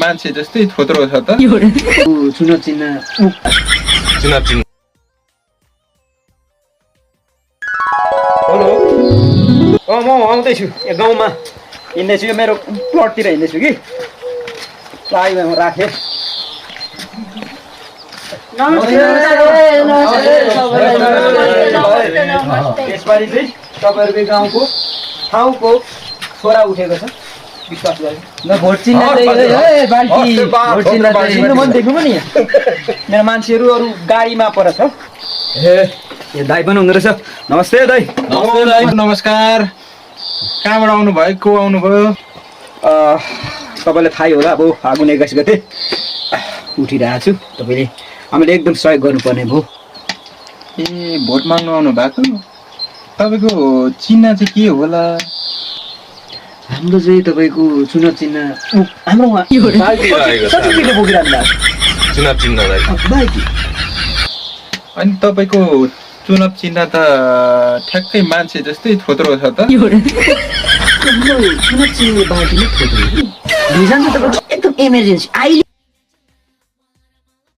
मान्छे जस्तै थोत्रो छ त। चुनाव चिन्ह चुनाव चिन्ह। हेलो म आउँदैछु यो गाउँमा हिँड्दैछु यो मेरो प्लटतिर हिँड्दैछु कि लाइभमा म राखेँ यसपालि चाहिँ तपाईँहरूको गाउँको ठाउँको छोरा उठेको छ विश्वास गरेँ भोट चिन्ह देख्नु पनि मेरो मान्छेहरू अरू गाडीमा पर छ ए दाइ पनि हुँदो रहेछ नमस्ते दाइ नमस्कार। कहाँबाट आउनुभयो, को आउनुभयो? तपाईँलाई थाहै होला अब फागुन 21 गते उठिरहेको छु तपाईँले हामीले एकदम सहयोग गर्नुपर्ने भयो ए भोट माग्नु आउनु भएको? तपाईँको चिन्ह चाहिँ के होला? हाम्रो चाहिँ तपाईँको चुनाव चिन्ह हाम्रो सर्टिफिकेट बोकिरहनु भएको चुनाव चिन्ह अनि तपाईँको चुनाव चिन्ह त ठ्याक्कै मान्छे जस्तै थोत्रो छ त। चुनाव चिन्ह बाँकी नै एकदम इमर्जेन्सी अहिले